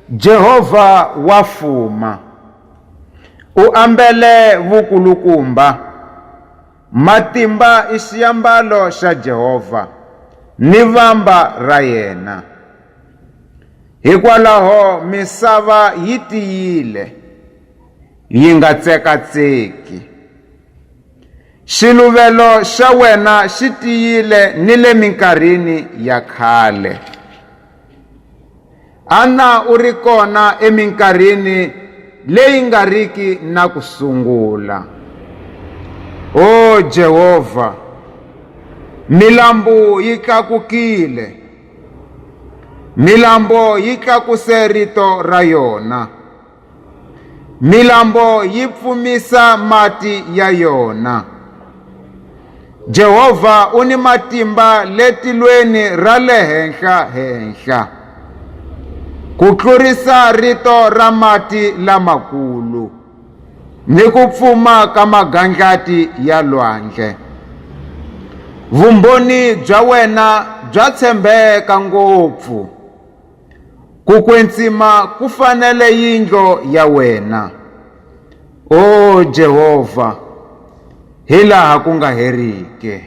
Jehovha wa fuma. U ambele vukulukumba. Matimba i xiambalo xa Jehovha ni vamba ra yena. Hikwalaho misava yi tiyile, yi nga tsekatseki. Xiluvelo xa wena xi tiyile ni le minkarhini ya khale. Ana u ri kona eminkarhini leyi nga riki na ku sungula. O Jehovha, milambu yi tlakukile, milambo yi tlakuse rito ra yona. Milambo yi pfumisa mati ya yona. Jehovha u ni matimba le tilweni ra le henhla-henhla, ku tlurisa rito ra mati lamakulu ni ku pfuma ka magandlati ya lwandle. Vumbhoni bya wena bya tshembeka ngopfu. Ku kwetsima ku fanele yindlo ya wena, o Jehovha, hilaha ku nga heriki.